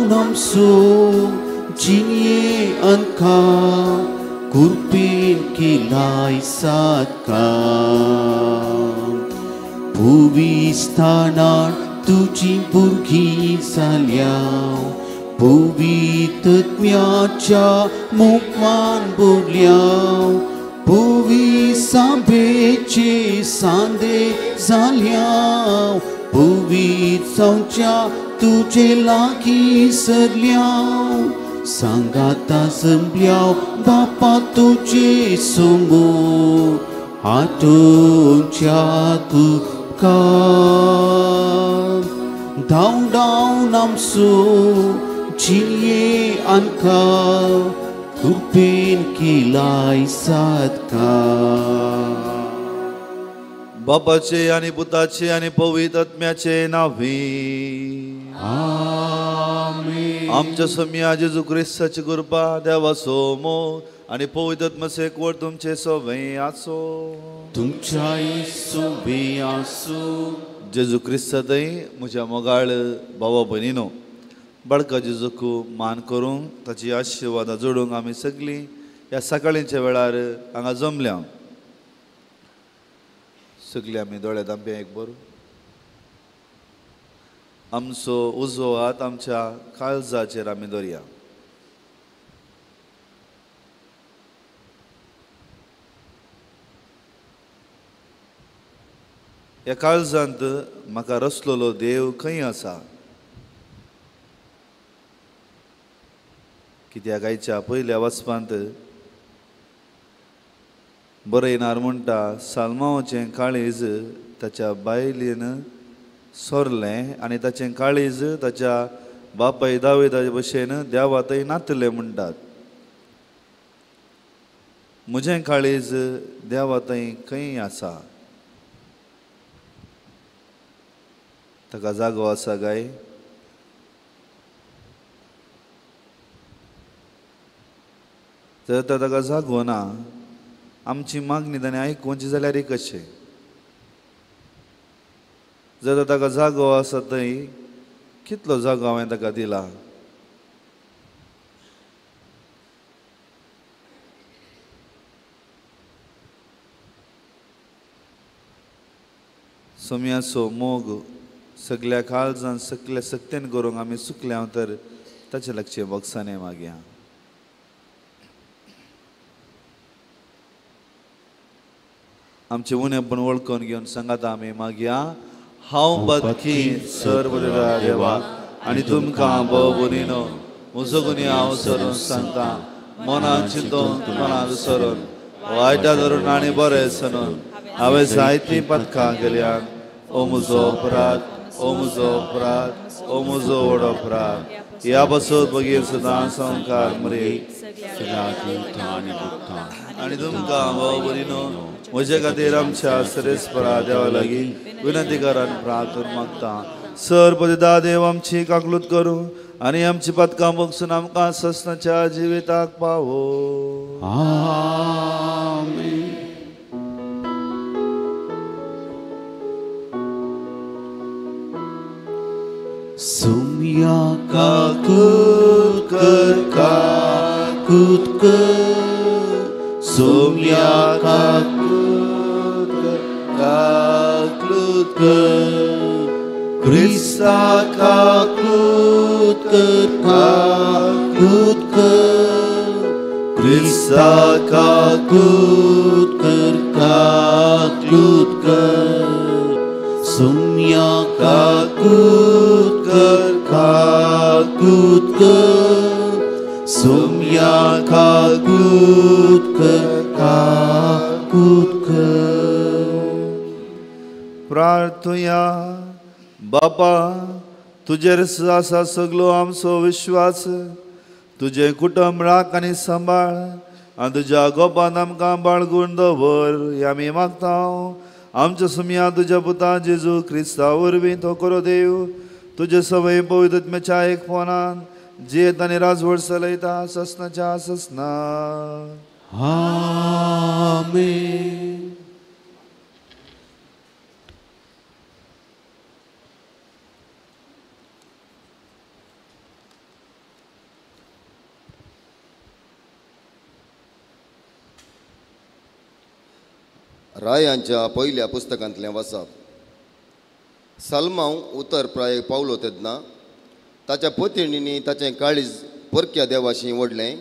धांवडावन आमचो जिये अंका कुरपेन केलाय सातका पुविस्थानार तुजी भुरगीं जाल्या पवित्रत्म्याच्या मुखमान बोल्या पवी सांबेचे सांदे जाल्या पवी जावच्या तुजे लागीं सरल्या सांगाता जमल्या बापा तुजे समोर हातूंच्या तुका धांवडावन आमचो जिये आमकां कृपेन केलाय सादका. बापाचे आनी पुताचे आनी पवित्र आत्म्याचे नांवे आमेन. आमच्या सोम्या जेजू क्रिस्ताची कृपा, देवाचो मोग आनी पवित्र आत्म्याचो एकवट तुमचे सवंय आसो. तुमच्याय सवंय आसो. जेजू क्रिस्ता थंय म्हज्या मोगाळ भावा भयणीनो, बाळका जेजूक मान करूंक ताची आशिर्वादां जोडूंक आमी सगळीं ह्या सकाळींच्या वेळार हांगा जमल्या. सगळीं आमी दोळे धांपया एक बरो. आमचो उजवो हात आमच्या काळजाचेर आमी दवरया. ह्या काळजांत म्हाका रचलोलो देव खंय आसा? कित्याक आयच्या पयल्या वाचपांत बरयणार म्हणटा, साल्मांवाचें काळीज ताच्या बायलेन सोरलें आनी ताचें काळीज ताच्या बापाय दावेदा भशेन देवा थंय नातलें म्हणटात. म्हजें काळीज देवा थंय खंय आसा? ताका जागो आसा काय? जर तर ताका जागो ना, आमची मागणी ताणें आयकुची जाल्यार कशें? जर ताका जागो आसा थंय कितलो जागो हांवें ताका दिला? सोम्याचो मोग सगल्या काळजान सगल्या सक्तेन करूंक आमी चुकल्या तर ताचे लागचे बॉक्सांनी मागया. आमचे उणेपण वळखून घेवन सांगाता आमी मागया. हांव बदकी सर्व देवा आनी तुमकां भोव बरीनो म्हजो गुन्यांव हांव सरून सांगता, मनान चिंतून मनान सरून वायटा धरून आनी बरें सनून हांवें जायतीं पथकां केल्यात. ओ म्हजो अपराध, ओ म्हजो अपराध, ओ म्हजो व्हड अपराध. ह्या पासून बगीर सदां संवकार मरे आनी तुमकां भोव बरीनो म्हजे खातीर आमच्या सरेस्परा देवा लागीं विनंती करान प्रार्थना मागता. सर पदिता देव आमची काकलूत करूं आनी आमची पदकां बगसून आमकां ससनाच्या जिविताक पावो. आमेन. सुम्या काकूत कर काकूत कर, सुम्या काकूत कर काकूत कर, क्रिस्ता काकूत कर काकूत कर, क्रिस्ता काकूत कर काकूत कर, सुम्या काकूत कर काकूत कर, सुम्या काकूत कर काकूत कर. प्रार्थुया. बापा, तुजेर आसा सगलो आमचो विश्वास, तुजें कुटुंब राख आनी सांबाळ आनी तुज्या गोपान आमकां बाळगून दवर हें आमी मागता. आमच्या सुमया तुज्या पुता जेजू क्रिस्ता वरवीं तो करो देव तुजे सवय पवित्र आत्म्याच्या एक फोनान जियेत आनी राजवट चलयता ससनाच्या ससना. आमेन. रायांच्या पयल्या पुस्तकांतलें वाचप. सालमांव उतर प्राय पावलो तेन्ना ताच्या पतिणींनी ताचें काळीज परक्या देवाशी ओडलें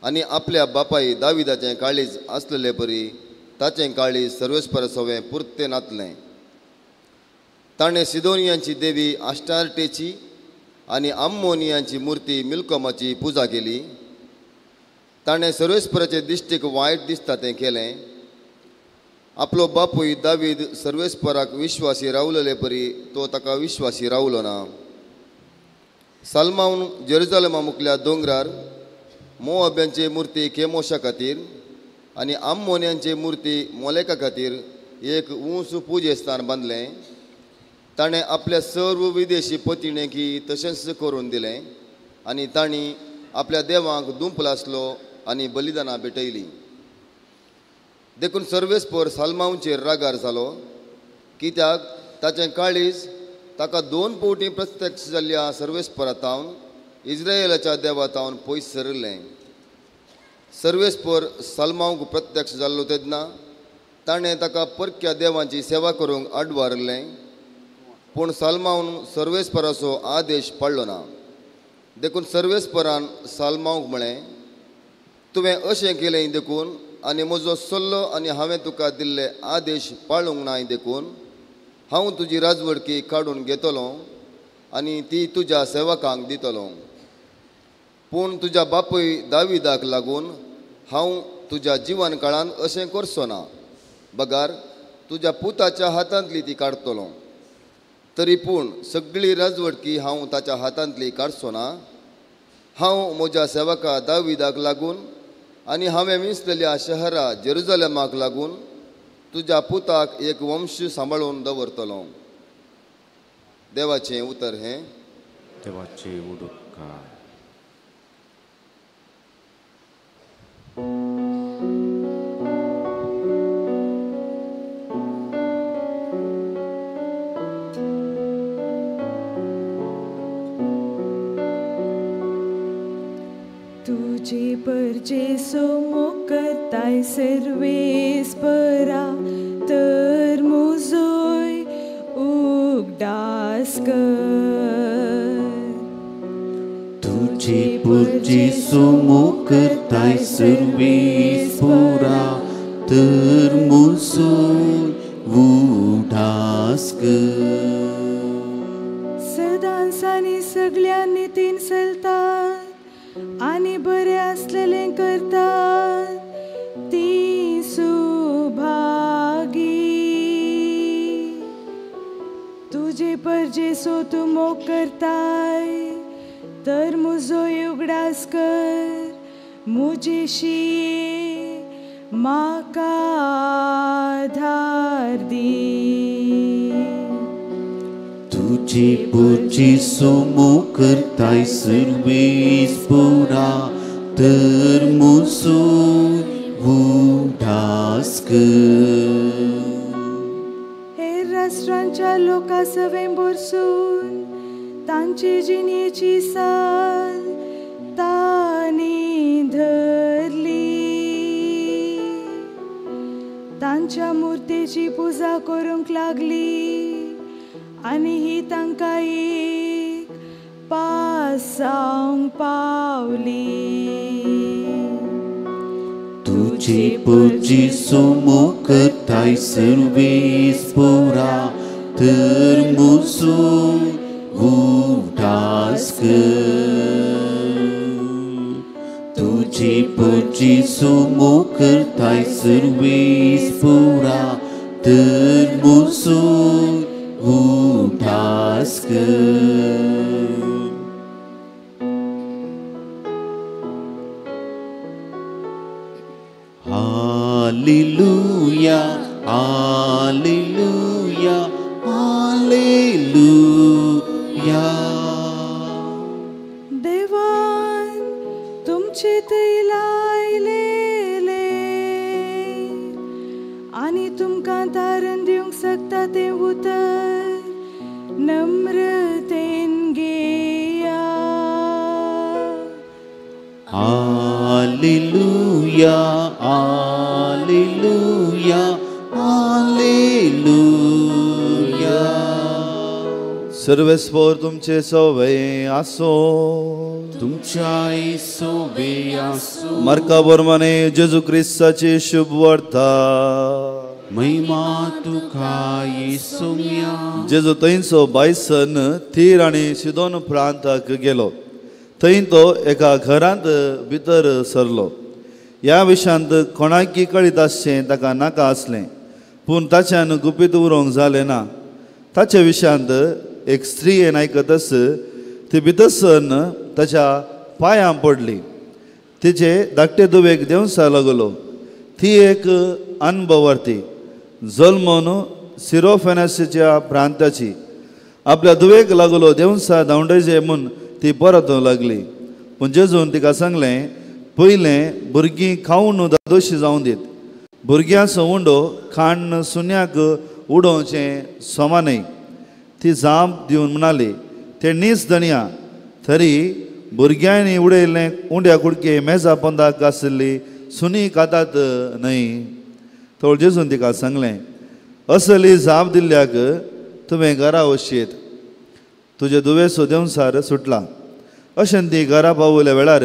आनी आपल्या बापाय दाविदाचें काळीज आसलेले परी ताचें काळीज सर्वेस्पर सवें पुरतें नातलें. ताणें सिदोनियांची देवी आश्टार्टेची आनी आम्मोनियांची मुर्ती मिल्कोमाची पुजा केली. ताणें सर्वेस्पराचे दिश्टीक वायट दिसता तें केलें. आपलो बापूय दावीद सर्वेस्पराक विश्वासी रावलेले परी तो ताका विश्वासी रावलो ना. सालमावन जेरुजालेमा मुखल्या दोंगरार मोआब्यांचे मुर्ती केमोशा खातीर आनी आम्मोन्यांचे मुर्ती मोलेका खातीर एक उंच पुजेस्थान बांदलें. ताणें आपल्या सर्व विदेशी पतिणेकी तशेंच करून दिलें आनी तांणी आपल्या देवांक दुंप लासलो आनी बलिदानां भेटयलीं. देखून सर्वेस्पर सालमांवचेर रागार जालो, कित्याक ताचें काळीज ताका दोन पवटी प्रत्यक्ष जाल्ल्या सर्वेस्परा तावन इस्रायलाच्या देवा तावन पयस सरिल्लें. सर्वेस्पर सालमांवक प्रत्यक्ष जाल्लो तेन्ना ताणें ताका परक्या देवांची सेवा करूंक आडवारलें, पूण सालमावन सर्वेस्पराचो आदेश पाळ्ळो ना. देखून सर्वेस्परान सालमांवक म्हळें, तुवें अशें केलें देखून आनी म्हजो सल्लो आनी हांवें तुका दिल्ले आदेश पाळूंक नाय देखून हांव तुजी राजवडकी काडून घेतलो आनी ती तुज्या सेवकांक दितलो. पूण तुज्या बापूय दाविदाक लागून हांव तुज्या जिवन काळांत अशें करचो ना, बगार तुज्या पुताच्या हातांतली ती काडटलो. तरी पूण सगळी राजवडकी हांव ताच्या हातांतली काडचो ना. हांव म्हज्या सेवका दाविदाक लागून आनी हांवें विंचलेल्या शहरा जेरुजालेमाक लागून तुज्या पुताक एक वंश सांबाळून दवरतलो. देवाचें उतर हें. देवाचें उदकार. तुझे परजेसो मोकताय सर्वेस्परा तर मुजोय उगडास कर. तुझे परजेसो मोकताय सर्वेस्परा तर मुजोय उगडास कर. सदांच आनी सगळ्या नितीन चलतात आनी बरें आसलेलें करतात ती सुभागी. तुजे परजेसो तूं मोग करताय तर म्हजो उगडास कर, म्हजेशी म्हाका आधार दी. तुझे परजेसो मोग करताय सर्वेस्परा तर मुजोय उगडास कर. हेर राष्ट्रांच्या लोकां सवें भरसून तांचे जिणेची साल तांणी धरली. तांच्या मुर्तेची पुजा करूंक लागली आनी ही तांकां एक पासावंक पावली. तुझे परजेसो मोग करताय सर्वेस्परा तर मुजोय उगडास कर. तुझे परजेसो मोग करताय सर्वेस्परा तर मुजोय उगडास कर. Hallelujah hallelujah hallelujah. देवान तुमचे थंय लायलेले आनी तुमकां तारण दिवंक शकता तें उतर नम्रतेन घेया. हालेलुया हालेलुया सर्वेस्पोर तुमचे सोवे आसो, तुमच्याय सोवे आसो. मार्का बरमाने जेजू क्रिस्ताची शुभ वार्ता. महिमा तुका येसुम्या. जेजू थंयचो बायसन तीर आनी सिदोन प्रांताक गेलो. थंय तो एका घरांत भितर सरलो. ह्या विशयांत कोणाकी कळीत आसचें ताका नाका आसलें, पूण ताच्यान गुपीत उरोवंक जालें ना. ताच्या विशयांत एक स्त्री येन आयकतच ती भितर सरन ताच्या पांयां पडली. तिचे धाकटे दुवेक देंवसा लागलो. ती एक अनभवार्थी जल्मून सिरोफेनसीच्या प्रांताची. आपल्या दुवेक लागलो देंवसा धांवडायचे म्हूण ती परत लागली. पूण जेजून तिका सांगलें, पयलें भुरगीं खावन दादोशी जावन दीत. भुरग्यांचो उंडो खाण सुन्याक उडोवचें समा न्हय. ती जाप दिवन म्हणाली, तें नीस धनया, तरी भुरग्यांनी उडयल्लें उंड्या कुडके मेजा पोंदाक आशिल्ली सुनी खातात न्हय. तो जेजून तिका सांगलें, असली जाप दिल्ल्याक तुवें घरा वचयेत, तुजे दुवेसो देंवसार सुटला. अशें ती घरा पावयल्या वेळार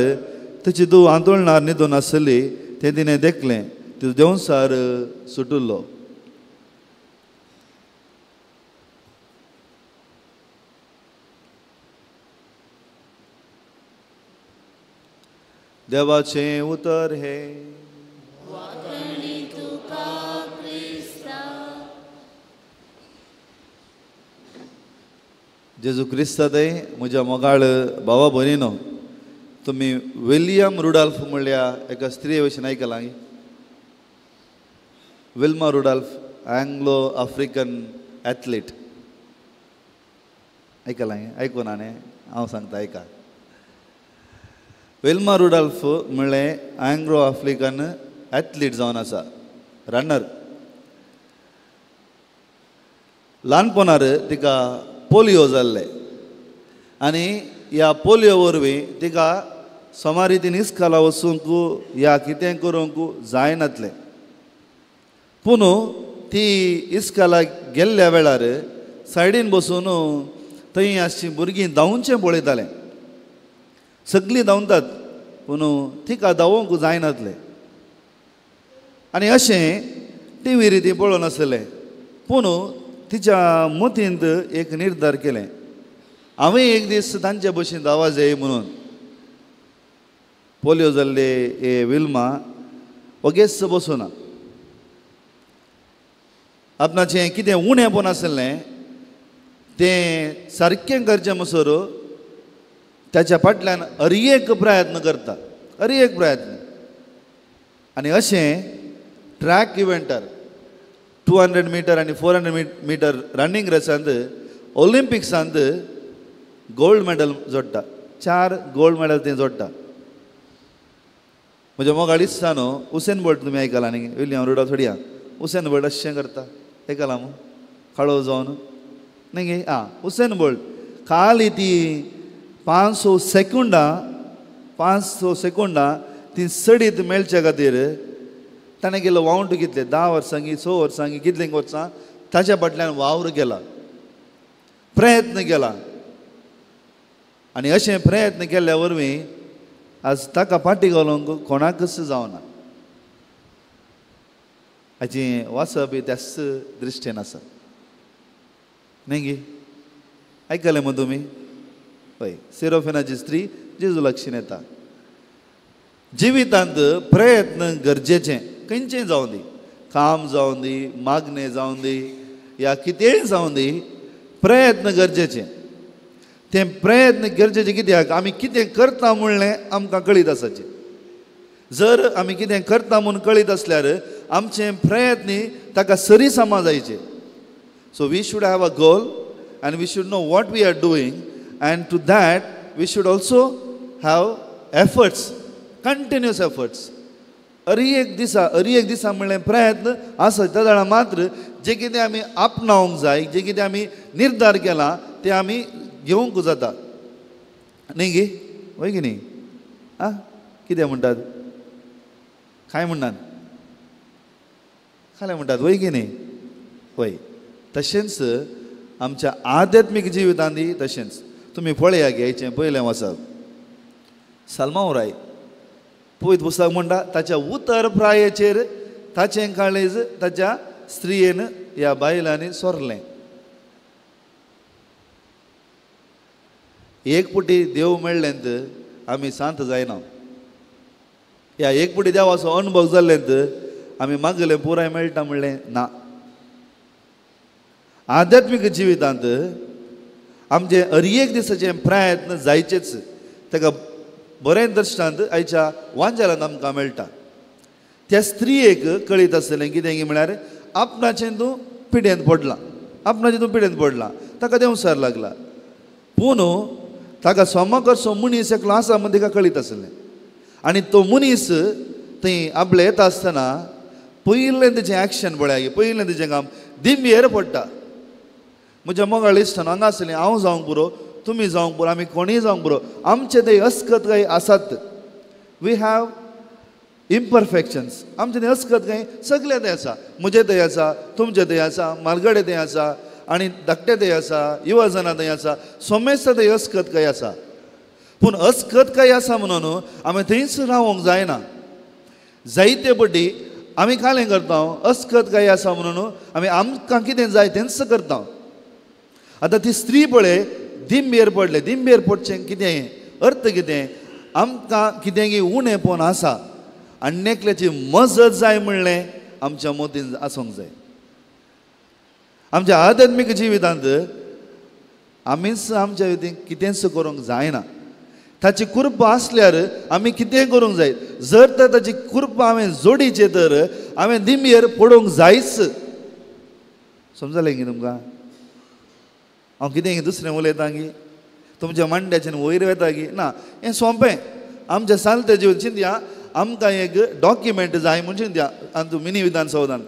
तिची धूव आंतोळणार न्हिदून आसली तें तिणें देखलें. तिजो देंवसार सुटुल्लो. देवाचें उतर हे. जेजू क्रिस्तादय म्हज्या मोगाळ भावा भयणीनो, तुमी विलियम रुडाल्फ म्हणल्या एका स्त्रिये विशीं आयकलां? Wilma Rudolph, Anglo African athlete. आयकलां? आयकूना न्ही? हांव सांगता आयका. विल्मा रुडाल्फ म्हणलें अँग्लो आफ्रिकन एथलीट जावन आसा, रनर. ल्हानपणार तिका पोलियो जाल्ले आनी ह्या पोलियो वरवीं तिका सोमारी ती इस्काला वचूंक या कितें करूंक जायनातलें. पूण ती इस्काला गेल्ल्या वेळार सायडीन बसून थंय आसचीं भुरगीं धांवचें पळयतालें. सगळीं धांवतात पूण तिका धांवूंक जायनातलें. आनी अशें टिवीर ती पळोवन आसलें. पूण तिच्या मतींत एक निर्धार केलें, हांवें एक दीस तांचे भशेन धांवा जाय म्हणून. पोलियो जाल्ले हे विल्मा वगेच बसूना. आपणाचें कितें उणेंपण आसलें तें सारकें करचें म्हणसर ताच्या फाटल्यान अरयेक प्रयत्न करता, अरयेक प्रयत्न. आनी अशें ट्रॅक इव्हेंटार 200 मिटर आनी 400 मिटर रनिंग रेसांत ऑलिम्पिक्सांत गोल्ड मेडल जोडटा. 4 गोल्ड मेडल तें जोडटा. म्हज्या मोगाळ इत्सा न्हू, उसेन बोल्ट तुमी आयकला न्ही? विलियम रुडॉल्फ थोडया उसेन बोल्ट अशें करता, आयकलां मू? काळो जावन न्ही गे? आं, उसेन बोल्ट खाली ती 500 सेकंडां, 500 सेकंडां ती सडीत मेळच्या खातीर ताणें केलो वावंट कितले 10 वर्सांकी 6 वर्सांकी कितलीं वर्सां ताच्या फाटल्यान वावर केला, प्रयत्न केला. आनी अशें प्रयत्न केल्ल्या वरवीं आज ताका फाटी घालूंक कोणाकच जावना. हाची वाचप बी त्याच दृश्टीन आसा न्ही गे? आयकलें मग तुमी? हय, सिरोफेनाची स्त्री जेजू लक्षीन येता. जिवितांत प्रयत्न गरजेचें, खंयचें जावं दी, काम जावं दी, मागणें जावं दी, या कितेंय जावं दी, प्रयत्न गरजेचें. तें प्रयत्न गरजेचें कित्याक आमी कितें करता म्हणलें आमकां कळीत आसाचें. जर आमी कितें करता म्हूण कळीत आसल्यार आमचें प्रयत्न ताका सरी समा जायचे. So we should have a goal and we should know what we are doing, and to that we should also have efforts, continuous efforts. अरी एक दिसा, अरी एक दिसा म्हणलें प्रयत्न आसा त्या जाणां मात्र जे कितें आमी आपणावंक जाय, जे कितें आमी निर्धार केला तें आमी घेवंक जाता न्ही गे? वय की न्ही? आं, कितें म्हणटात? कांय म्हणटात? खालें म्हणटात वय की न्ही? वय. तशेंच आमच्या आध्यात्मीक जिवितांत तशेंच. तुमी पळया घ्यायचें पयलें वाचप सलमांव राय पवित्र पुस्तक म्हणटा ताच्या उतर प्रायेचेर ताचें काळीज ताच्या स्त्रियेन ह्या बायलांनी सोरलें. एक पुटी देव मेळ्ळेंत आमी शांत जायना. ह्या एक पुटी देवाचो अनुभव जाल्लेंत आमी मागलें पुराय मेळटा म्हणलें ना. आध्यात्मीक जिवितांत आमचे हर एक दिसाचे प्रयत्न जायचेच. ताका बरें दृश्टांत आयच्या वांजारांत आमकां मेळटा. त्या स्त्रियेक कळीत आसलें कितें म्हळ्यार आपणाचें तूं पिड्येंत पडलां, आपणाचें तूं पिड्येंत पडलां, ताका देंवसार लागला. पूण ताका सोमाकरचो मनीस एकलो आसा म्हण ताका कळीत आसलें. आनी तो मनीस थंय आपले येता आसतना पयलें तेजें एक्शन पळया, पयलें तेजें काम दिंबयेर पडटा. म्हज्या मोगाळ इश्टान हांगा आसलें हांव जावंक पुरो, तुमी जावंक पुरो, आमी कोणीय जावंक पुरो, आमचे ते अस्कत काय आसात. We have imperfections. आमचे ते अस्कत काय सगळे ते आसा. म्हजे थंय आसा, तुमचे थंय आसा, मालगडे थंय आसा, आनी धाकटे थंय आसा, युवा जाणां थंय आसा, सोमेस्त थंय अस्कत काय आसा. पूण अस्कत काय आसा म्हणून आमी थंयच रावंक जायना. जायते पटी आमी कालें करता, अस्कत काय आसा म्हणून आमी आमकां कितें जाय तेंच करता. आतां ती स्त्री पळय दिंबेर पडले. दिंबेर पडचें कितें अर्थ कितें? आमकां कितें उणेपण आसा आनी एकल्याची मजत जाय म्हणलें आमच्या मतीन आसूंक जाय. आमच्या आध्यात्मीक जिवितांत आमीच आमच्या कितेंच करूंक जायना. ताची कृपा आसल्यार आमी कितें करूंक जाय. जर तर ताची कृपा हांवें जोडीचे तर हांवें दिंबेर पडूंक जायच. समजलें गी तुमकां? हांव कितें दुसरें उलयतां गी तुमच्या मांड्याच्यान वयर वता गी ना. हें सोंपें आमच्या सालतें जिवन चिंतया. आमकां एक डॉक्युमेंट जाय म्हूण चिंतया आनी मिनी विधानसौदान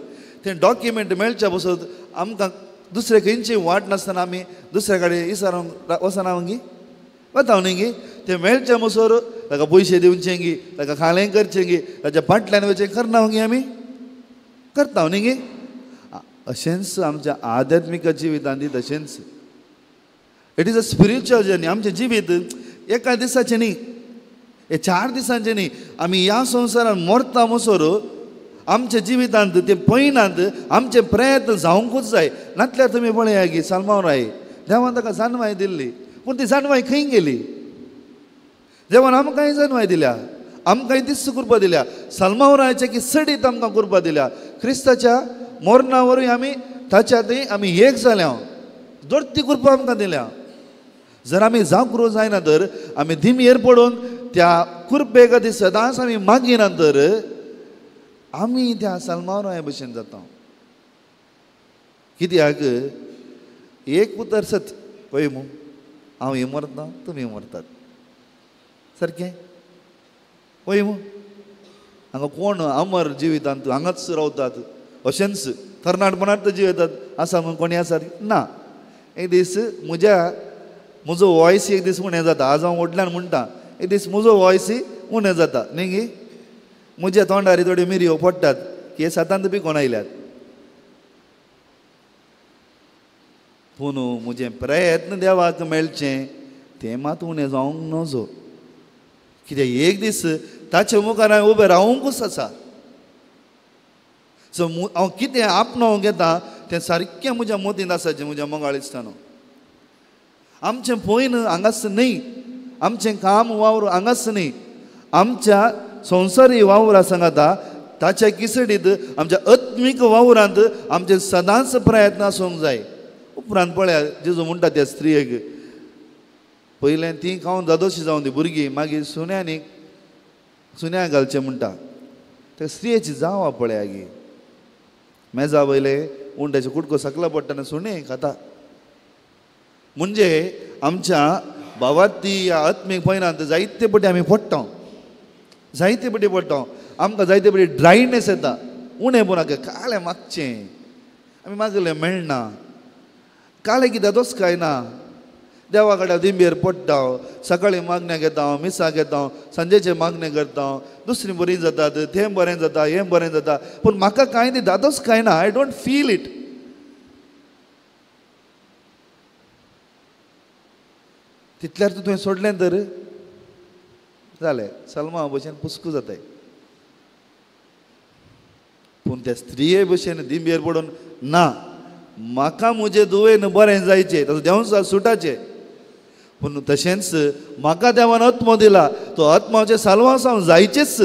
तें डॉक्युमेंट मेळच्या पसून आमकां दुसरे खंयची वाट नासतना आमी दुसऱ्या कडेन इसारूंक वचना गी वता न्ही गी. तें मेळचें मसर ताका पयशे दिवचे गी, ताका खालें करचें गी, ताच्या फाटल्यान वचें करना गी आमी करता न्ही गी. अशेंच आमच्या आध्यात्मीक जिवितांत तशेंच. It is a spiritual journey. आमचें जिवीत एका दिसाचें न्ही, हे 4 दिसांचें न्ही. आमी ह्या संवसारान मरता मसर आमच्या जिवितांत ते पयनांत आमचे प्रयत्न जावंकूच जाय. नातल्यार तुमी पळया गी सलमांव राय देवान ताका जानवाय दिल्ली, पूण ती जानवाय खंय गेली? देवान आमकांय जानवाय दिल्या, आमकांय तीच कृपा दिल्या. सलमांव रायाच्या की सडीत आमकां कृपा दिल्या. क्रिस्ताच्या मरणा वरवीं आमी ताच्या थंय आमी एक जाल्या, दोर्ती कृपा आमकां दिल्या. जर आमी जागृत जायना तर आमी दिमयेर पडून त्या कृपे खातीर सदांच आमी मागिना तर आमी त्या सलमांव राया भशेन जाता. कित्याक एक उतर सत पळय मू, हांव हें मरता तुमी मरतात सारकें पळय मू. हांगा कोण अमर जिवितांत हांगाच रावतात अशेंच तरणाटपणांत जिवेतात आसा म्हूण कोणी आसा ना. एक दीस म्हजो वॉयस एक दीस उणें जाता. आज हांव व्हडल्यान म्हणटा, एक दीस म्हजो वॉयस उणें जाता न्ही गी. म्हज्या तोंडार थोड्यो मिरयो पडटात की हे सातांत पिकोन आयल्यात. पूण म्हजें प्रयत्न देवाक मेळचें तें मात उणें जावंक नजो. कित्याक एक दीस ताचे मुखार हांवें उबें रावंकूच आसा. सो हांव कितें आपणावंक येता तें सारकें म्हज्या मतींत आसाचें. म्हज्या मोगाळ इश्टानो, आमचें पयन हांगाच न्ही, आमचें काम वावर हांगाच न्ही, आमच्या संवसारी वावरा सांगाता ताच्या किसडीत आमच्या आत्मीक वावरांत आमचे सदांच प्रयत्न आसूंक जाय. उपरांत पळया जेजू म्हणटा त्या स्त्रियेक, पयलें ती खावन जादोशी जावन ती भुरगीं, मागीर सुण्यांनी सुण्या घालचें म्हणटा. त्या स्त्रियेची जावा पळया गी, मेजा वयले उंड्याचे कुडको सकला पडटना सुणें खाता. म्हणजे आमच्या भावार्थी ह्या आत्मीक पयनांत जायते पटी आमी पडटा, जायते पटी पडटा. आमकां जायते पटी ड्रायनेस येता, उणें पूण कालें मागचें आमी मागलें मेळना, कालें कित्याक दोस काय ना. देवा कडेन दिंबेर पडटा, सकाळीं मागण्या घेता, मिसाक घेता, सांजेचें मागणें करता, दुसरीं बरीं जातात, तें बरें जाता, हें बरें जाता, पूण म्हाका कांय ती दादोस काय ना. I don't feel it. तितल्यार तुवें सोडलें तर जालें, सलमा भशेन पुस्कू जाताय. पूण त्या स्त्रिये भशेन दिंबेर पडून ना, म्हाका म्हजे दुवेन बरें जायचें, ताचो देंवचार सुटाचें, पूण तशेंच म्हाका देवान आत्मो दिला, तो आत्माचें साल्वांस हांव जायचेच,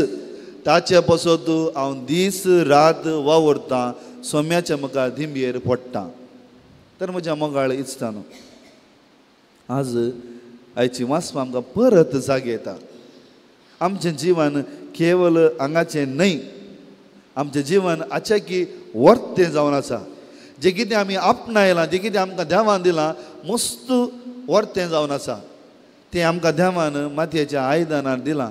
ताचे पासत हांव दीस रात वावुरतां, सोम्याच्या म्हाका दिंबेर पडटा. तर म्हज्या मोगाळ इत्सा न्हू, आज आयची वाचपा आमकां परत जाग येता. आमचें जिवन केवल आंगाचें न्हय, आमचें जिवन आचाकी वर्तें जावन आसा. जें कितें आमी आपणायलां, जें कितें आमकां देवान दिलां, मस्त वर्तें जावन आसा. तें आमकां देवान मातयेच्या आयदनार दिलां.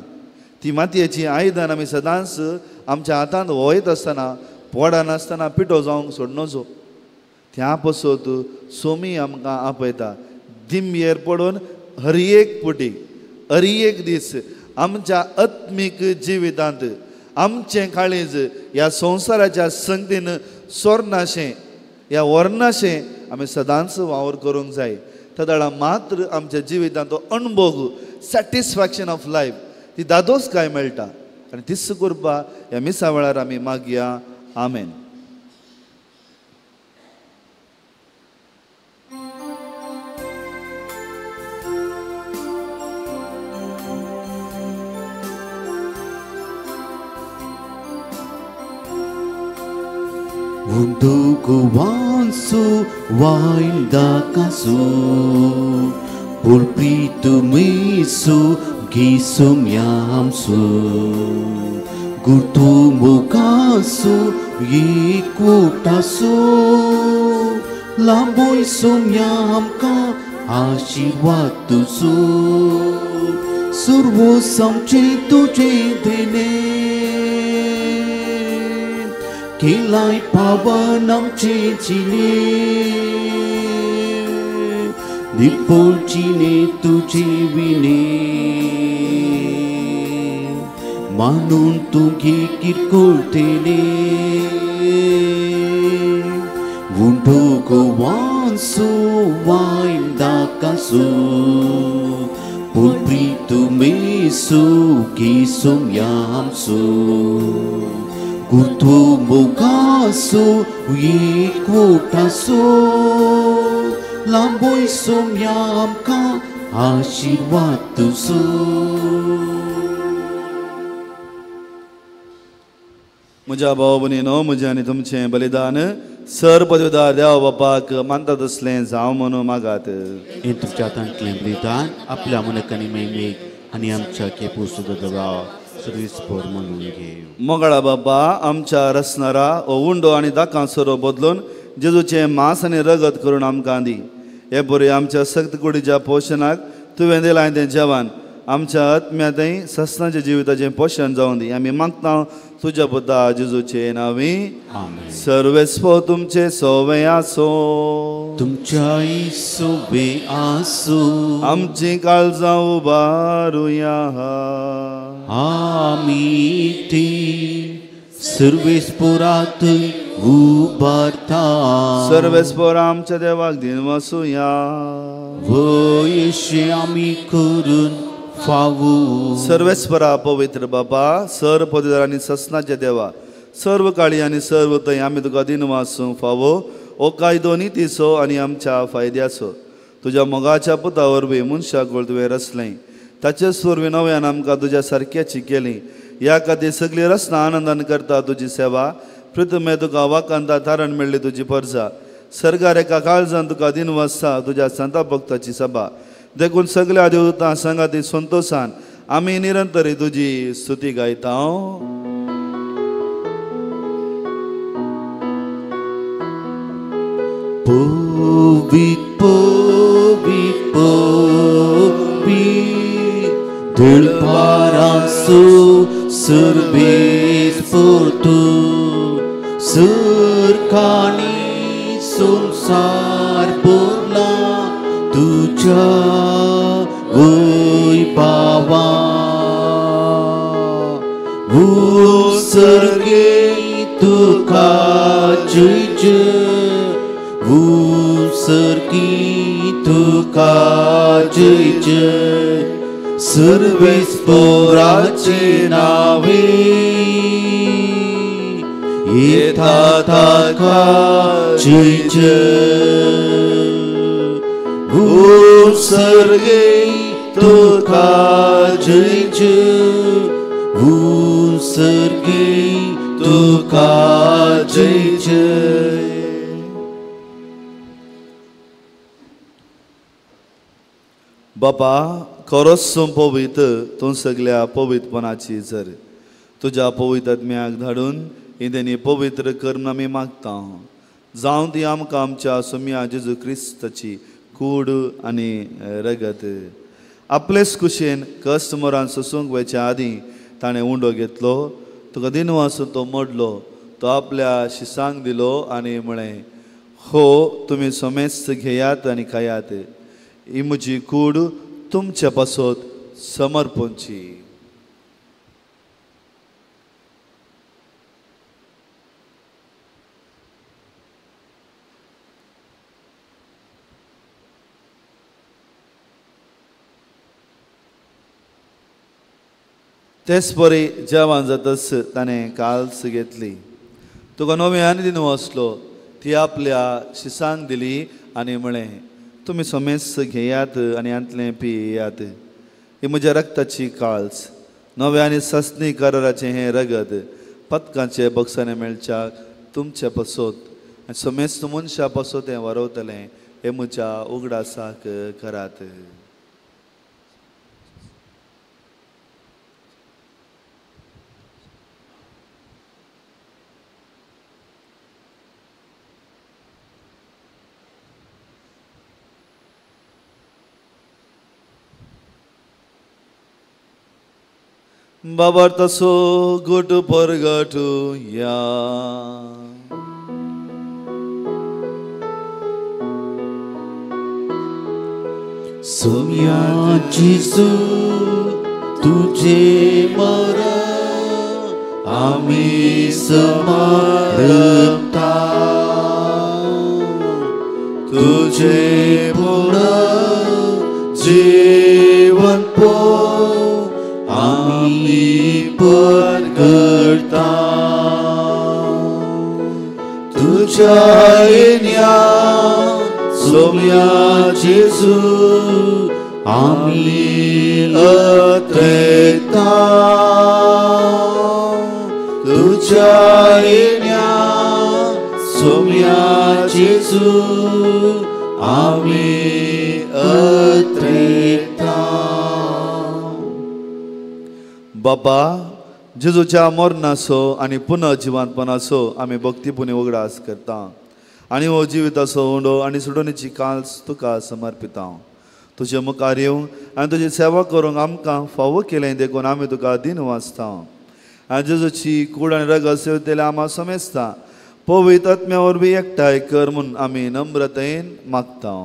ती मातयेची आयदन आमी सदांच आमच्या हातांत वयत आसतना, पडनासतना पिठो जावंक सोडनजो. त्या पसत सोमी आमकां आपयता, दिंबेर पडून हर एक पुटी, हर एक दीस आमच्या आत्मीक जिवितांत आमचें काळीज ह्या संवसाराच्या संगतीन सोरनाशें, ह्या व्हरनाशें आमी सदांच वावर करूंक जाय. तदळा मात्र आमच्या जिवितांत तो अणभोग, सॅटिस्फॅक्शन ऑफ लायफ, ती दादोसकाय मेळटा. आनी तीच करपा ह्या मिसा वेळार आमी मागया. आमेन. Unduguwansu waindakasu pulpitumisu gisumyamsu gurtumukasu yikutasu lamboy sumyamka आशीर्वादुसु survo samche tuje dene केलाय पावन आमचे जिणे निपोलचिने तुझे विणे मानून तुगे किरकोळ तेने उंडो गोवांसू वायन दाकासू पुलप्रीतुमेसू गिसुम्यामसू गुर्तुमुगासु एकवटासु लांबोय सोम्या आमकां आशिर्वाद तुजो. म्हज्या भाव भयणीनो, म्हजें आनी तुमचें बलिदान सर पदवीदार देवा बापाक मानता तसलें जावं म्हणून मागात. हें तुमच्या हातांतलें बलिदान आपल्या मनकांनी मेळ्ळें आनी आमच्या केपू सुद्दां सर्वीस पोर म्हणून घे. मोगाळा बाबा, आमच्या रसनारा हो उंडो आनी दाकां सोरो बदलून जेजूचें मांस आनी रगत करून आमकां दी. हे बरी आमच्या सक्त कुडीच्या पोशणाक तुवें दिलां तें जेवण आमच्या आत्म्यांतय सस्नाच्या जिविताचें पोशण जावं दी. आमी मागता तुज्या पुता जेजूचे नांवी. सर्वेस्पो तुमचे सोवे आसो, तुमच्याय सोवे आसो. आमची काळजां उबारुया. आमी ती सर्वेस्पोरात उबारता. सर्वेस्पोर आमच्या देवाक दिनवासुया. वयशे आमी करून फावो. सर्वेस्परा पवित्र बाबा, सर पदवीधर आनी ससनाच्या देवा, सर्व काळी आनी सर्व थंय आमी तुका दिनवासूंक फावो. ओ कायदो नितीचो आनी आमच्या फायद्याचो तुज्या मोगाच्या पुता वरवीं मनशाक तुवें रचलें, ताचेच वरवीं नव्यान आमकां तुज्या सारक्याची केली. ह्या खातीर सगळी रचना आनंदान करता तुजी सेवा. पृथ्वी तुका वाकांता तारण मेळ्ळी तुजी परजा. सरकार एका काळजान तुका दिनवासता तुज्या संता भक्ताची सभा. देखून सगळ्या देवदूतां सांगाती संतोशान आमी निरंतर तुजी स्तुती गायता. पवित्र पवित्र पवित्र दिलपारासु सर्वेस पोर्तु सरकानी संसार बोला तुझ्या वैभवा उत्सर्गे तुका जय जय उत्सर्गी तुका जय जय सर्वेस्पोराचे नावे येता ताका जय जय उत्सर्गे तुका जय जय उत्सर्गे तुका जय जय. बापा खरोच पवित्र तूं सगल्या पवित्रपणाची जर तुज्या पवित्र आत्म्याक धाडून इंदेनी पवित्र कर म्हूण आमी मागता. जावं ती आमकां आमच्या सोम्या जेजू क्रिस्ताची कूड आनी रगत. आपलेच कुशेन कश्ट मरान सोसूंक वयच्या आदीं ताणें उंडो घेतलो, तुका दिनवासून तो मोडलो, तो आपल्या शिसांक दिलो आनी म्हळें, हो तुमी सोमेस्त घेयात आनी खायात, ही म्हजी कूड तुमच्या पासत समर्पणची. तेच परी जेवण जातच ताणें काल्स घेतली, तुका नवी आनी दिनवासलो, ती आपल्या शिसांक दिली आनी म्हळें, तुमी सोमेस्त घेयात आनी हांतलें पियात, ही म्हज्या रक्ताची काळस, नव्या आनी सस्नी कराराचें हें रगत पदकांचे बक्षाने मेळच्या तुमचे पासत आनी समेस्त मनशा पासत हें वरवतलें, हें म्हज्या उगडासाक करात. बाबर तसो गुट परगटुया. सोम्या जेजू तुझे मरण आमी समारंभता, तुझे पुनः जीवन पो आमी परगटता, तुझ्या येण्या सोम्या जेजू आमी अत्रेता, तुझ्या येण्या सोम्या जेजू आमी अत्रेता. बापा जेजूच्या मरणाचो आनी पुनर्जिवंतपणाचो आमी भक्तीपुणी उगडास करता आनी हो जिविताचो उंडो आनी सुडोवणेची काल्स तुका समर्पिता. तुजे मुखार येवंक आनी तुजी सेवा करूंक आमकां फावो केलें देखून आमी तुका दिन वाचता. आनी जेजूची कूड आनी रगत सेवतले आमा समेजता पवित्र आत्म्या वरवीं एकठांय कर म्हूण आमी नम्रतायेन मागता.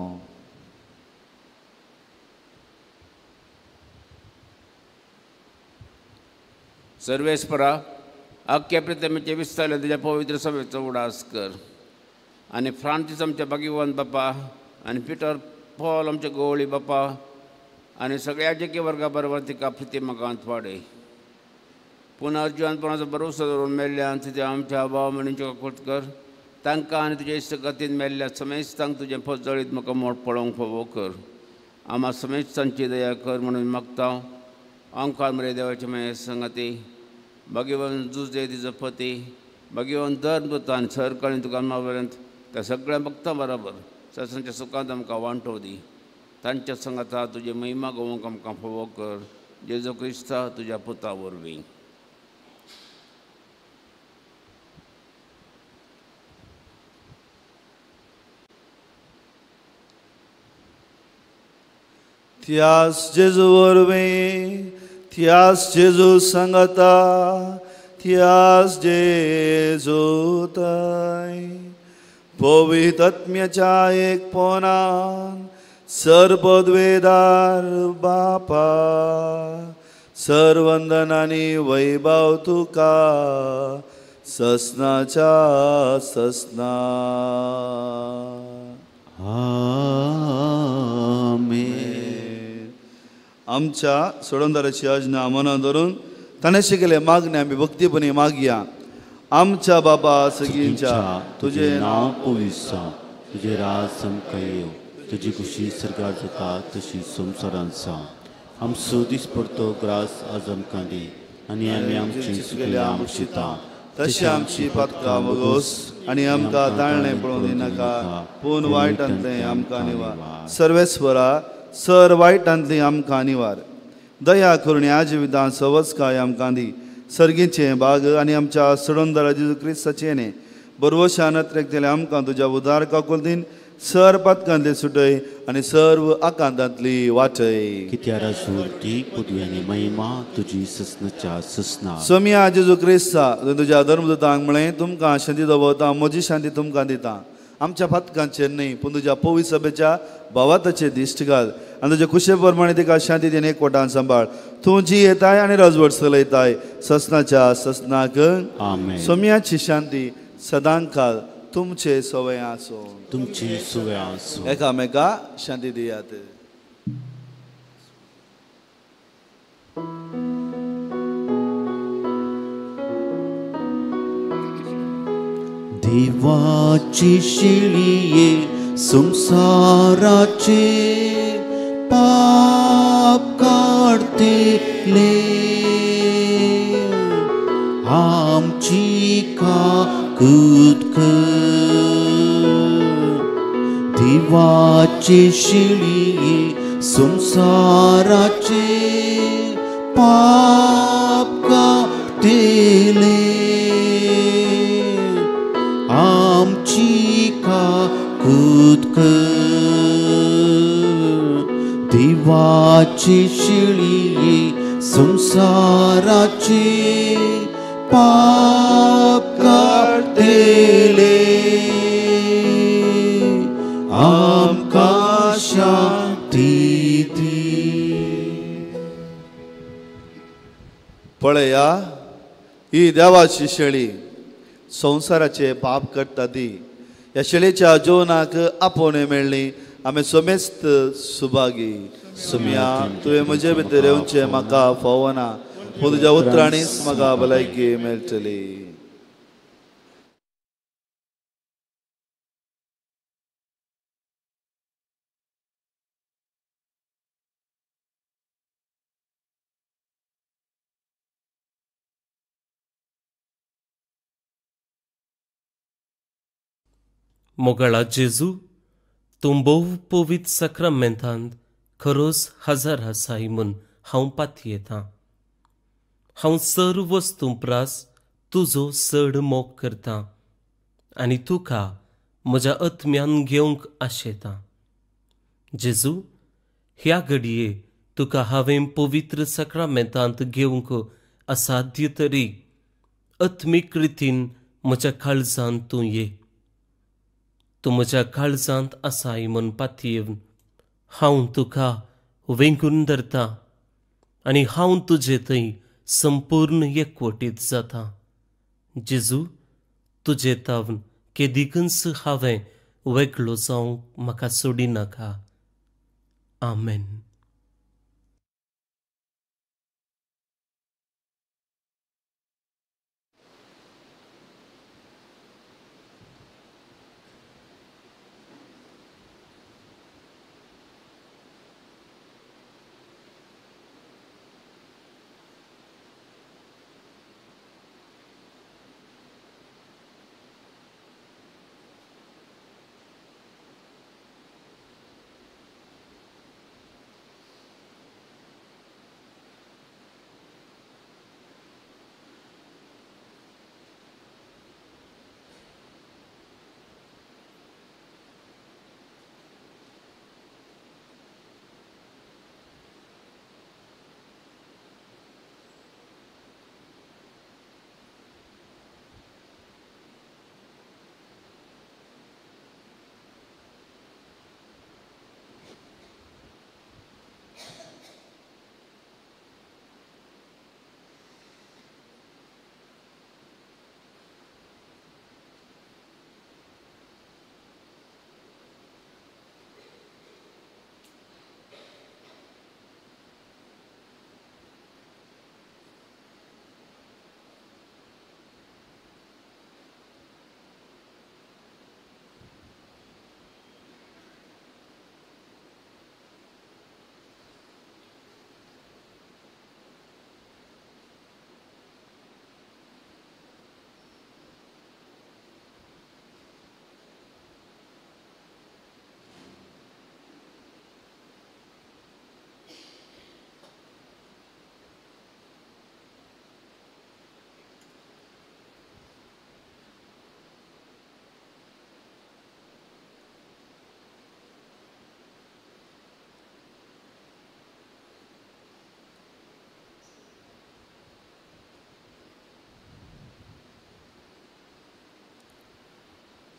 सर्वेस्परा आख्या प्रितमेचे विस्तारले तुज्या पवित्र सभेचो उडास कर आनी फ्रांसीस आमच्या भाग्यवान बापा आनी पिटर पॉल आमच्या गोवळी बापा आनी सगळ्या जेके वर्गा बरोबर तिका प्रिती मगांत वाडय. पुनर्जिवनपणाचो भरोसो दवरून मेल्ल्यान तुज्या आमच्या भाव म्हणींच्यो काकूट कर, तांकां आनी तुज्या इश्टगतीन मेल्ल्या समेस्तांक तुजें फजळीत म्हाका मोड पळोवंक फावो कर. आमा समेस्तांची दया कर म्हणून मागता. ओंकार मरे देवाचे माये संगाती भाग्यवान जुजे तिजो पती भाग्यवान धर्म आनी सरकाळी तुका मापर्यंत त्या सगळ्या भक्तां बराबर सत्संगच्या सुखांत आमकां वांटो दी. तांच्या संगाता तुजी महिमा गोवंक आमकां फावो कर. जेजू क्रिस्ता तुज्या पुता वरवीं. त्यास जेजू वरवीं, त्यास जेजू संगता, त्यास जेजू तय पवित्र आत्म्याच्या एकपणान सर्वद्वेदार बापा सर्वंदन आनी वैभव तुका ससनाच्या ससना. आमेन. आमच्या सोडणदाराची आज्ञा मनान धरून ताणें शिकयले मागणे आमी भक्तीपणी मागया. आमच्या बाबा सगळींच्या तुजें नांव पवित्र जावं, तुजें राज आमकां येवं, तुजी खुशी सर्गार जाता तशी संवसारांत जावं. आमचो दिसपडतो ग्रास आज आमकां दी आनी आमी आमची चुकल्या बक्षिता तशी आमची पातकां बगोस आनी आमकां ताळणें पळोवंक दिनाका, पूण वायटांतलें आमकां निवार. सर्वेस्वरा सर वायटांतली आमकां निवार. दया करून ह्या जिवितांत सवस्काय आमकां दी. सर्गीचें बाग आनी आमच्या सोडणदारा जेजू क्रिस्ताचें न्ही बरवशान अत्रेकतले आमकां तुज्या उदार काकुलतीन सर पातकांतली सुटय आनी सर्व आकांतांतली वाटय. कित्याक ती पदवी आनी महिमा तुजी ससनाच्या ससना. सोमिया जेजू क्रिस्ता तुज्या धर्मदूतांक म्हळें तुमकां शांती दवरता, म्हजी शांती तुमकां दिता. आमच्या पातकांचेर न्हय पूण तुज्या पवित्र सभेच्या भावाताचेर दिश्ट घाल आनी तुज्या कुशे प्रमाणे तिका शांती दिवन एकवटान सांबाळ. तूं जी येताय आनी राजवट चलयताय ससनाच्या ससनाक. आमेन. सोम्याची शांती सदांकाल तुमचे सवय आसूं. तुमची सवय आसूं. एकामेका शांती दियात. देवाची शिळये संसाराचे पाप काडतले, आमची काकूत कर. देवाची शिळये संसाराचे पाप काडतले, आमची काकूत कर. देवाची शिळये संसाराचे पाप काडतले, आमकां शांती दी. पळया ही देवाची शेळी संवसाराचे पाप करता ती. ह्या शेळेच्या जेवणाक आपोवणें मेळ्ळी आमी समेस्त सुभागी. सुम्या तुवें म्हजे भितर येवचें म्हाका फावना, पूण तुज्या उतरांनीच म्हाका भलायकी मेळटली. मोगाळा जेजू, तूं भोव पवित्र साक्रामेंतांत खरोच हजर आसाय म्हूण हांव पातयेतां. हांव सर्व वस्तूं प्रास तुजो चड मोग करतां आनी तुका म्हज्या आत्म्यान घेवंक आशेतां. जेजू, ह्या घडये तुका हांवें पवित्र साक्रामेंतांत घेवंक असाध्य तरी आत्मीक रितीन म्हज्या काळजांत तूं ये. तूं म्हज्या काळजांत आसाय म्हूण पातयेवन हांव तुका वेंगून धरतां आनी हांव तुजे थंय संपूर्ण एकवटीत जाता. जेजू, तुजे तावन केदिकूच हांवें वेगळो जावंक म्हाका सोडिनाका. आमेन.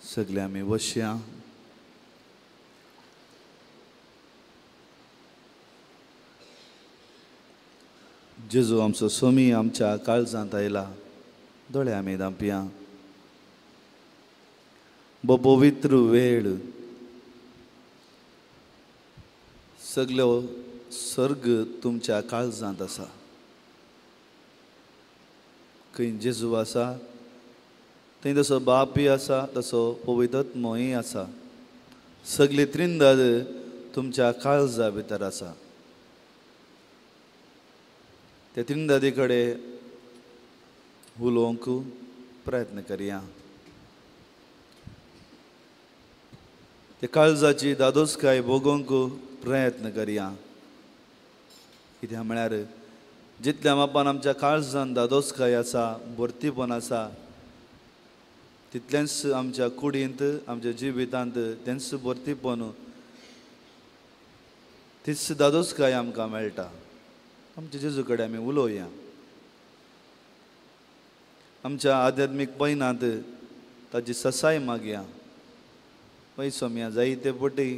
सगळे आमी बसया. जेजू आमचो स्वामी आमच्या काळजांत आयला. दोळे आमी धांपया. पवित्र वेळ, सगळो सर्ग तुमच्या काळजांत आसा. खंय जेजू आसा थंय तसो बापूय आसा, तसो पवित्र आत्मोय आसा. सगळे त्रिंदाद तुमच्या काळजा भितर आसा. त्या त्रिंदादी कडेन उलोवंक प्रयत्न करया. त्या काळजाची दादोसकाय भोगोवंक प्रयत्न करया. कित्याक म्हळ्यार जितल्या मापान आमच्या काळजान दादोसकाय आसा, भरतीपण आसा, तितलेंच आमच्या कुडींत, आमच्या जिवितांत तेंच भरतीपण, तीच दादोसकाय आमकां मेळटा. आमच्या जेजू कडेन आमी उलोवया. आमच्या आध्यात्मीक पयनांत ताची ससाय मागया. पय सोम्या, जायते पटी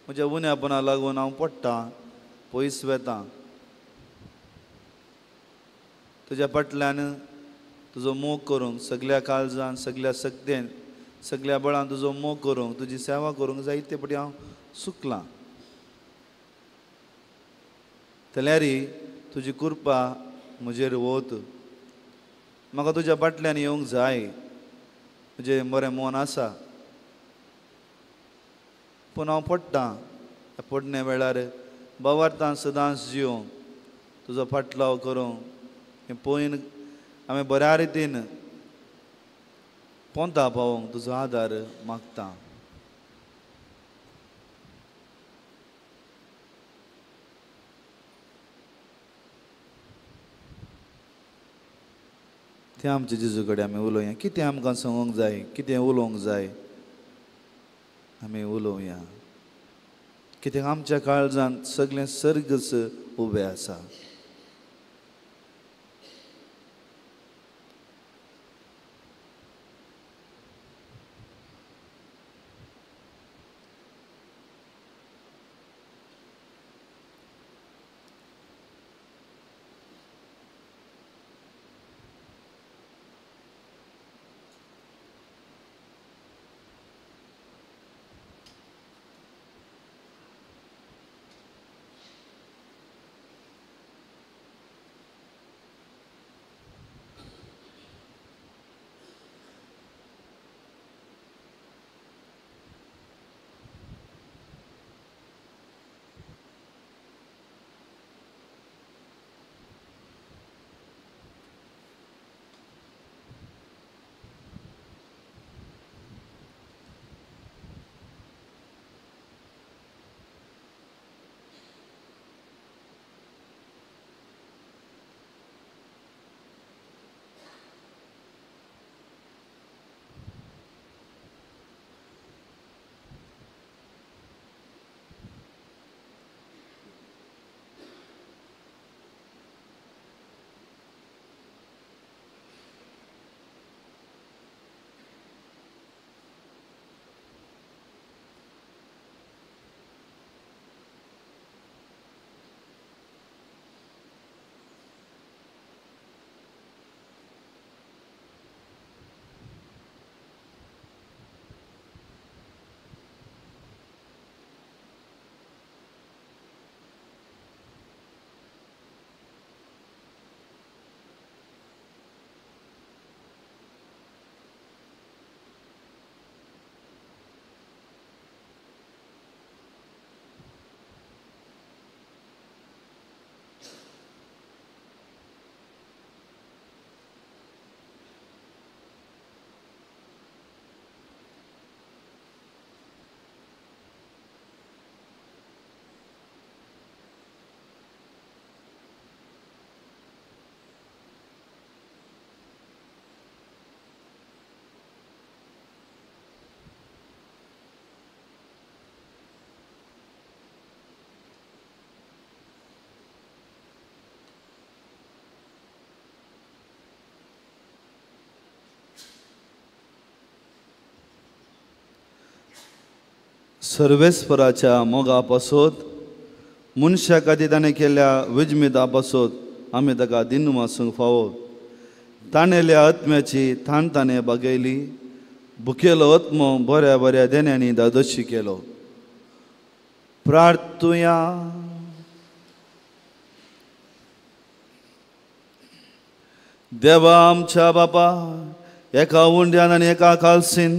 म्हज्या उण्यापणा लागून हांव पडटा, पयस वेता. तुज्या फाटल्यान तुजो मोग करूंक सगल्या काळजान, सगल्या शक्तेन, सगल्या बळान तुजो मोग करूंक, तुजी सेवा करूंक जायते पटी हांव चुकलां. जाल्यार तुजी कृपा म्हजेर वत. म्हाका तुज्या फाटल्यान येवंक जाय. म्हजें बरें मन आसा, पूण हांव पडटा. पडणे वेळार बावार्थान सदांच जिवंक, तुजो फाटलाव करूंक हें पळयन आमी बऱ्या रितीन पोंता पावोवंक तुजो आदार मागता. तें आमच्या जेजू कडेन आमी उलोवया. कितें आमकां सांगूंक जाय, कितें उलोवंक जाय, आमी उलोवया. कित्याक आमच्या काळजांत सगळें सर्गच उबें आसा. सर्वेस्पराच्या मोगा पासत मनशा खातीर ताणें केल्ल्या विजमिता पासत आमी ताका दिनू आसूंक फावो. ताणेल्या आत्म्याची थाण ताणें बागयली, भुकेलो आत्मो बऱ्या बऱ्या देण्यांनी दादोशी केलो. प्रार्थुया. देवा आमच्या बापा, एका उंड्यान आनी एका कालसीन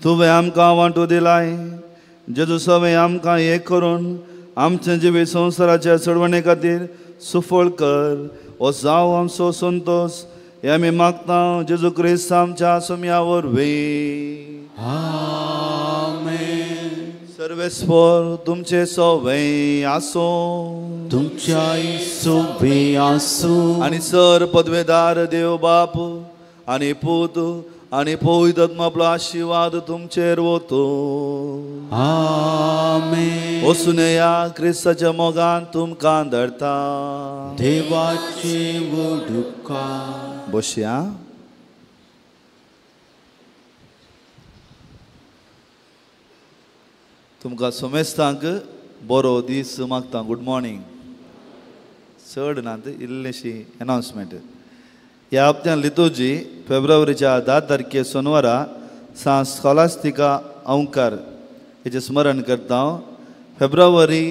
तुवें आमकां वांटू दिलाय. जेजू सवें आमकां एक करून आमचें जिवीत संवसाराच्या चडवणे खातीर सुफळ कर. हो जावं आमचो संतोश हे आमी मागता जेजू क्रिस्त आमच्या सोम्या वरवीं. आमेन. सर्वेस्पर तुमचे सवें आसूं, तुमच्याय सवें आसूं. आनी सर पदवेदार देव बाप आनी पूत आनी पवित्र आत्मा आपलो आशिर्वाद तुमचेर वतो. आमेन. वचून या क्रिस्ताच्या मोगान तुमकां धरता. देवाचे वडुका. बसया. तुमकां समेस्तांक बरो दीस मागता. Good morning. चड ना, इल्लीशी अनावन्समेंट. ह्या हप्त्यान लितोजी फेब्रुवारीच्या 10 तारखे सोनवारा सांत स्कॉलास्तिका अंकार हेचें स्मरण करता. फेब्रुवारी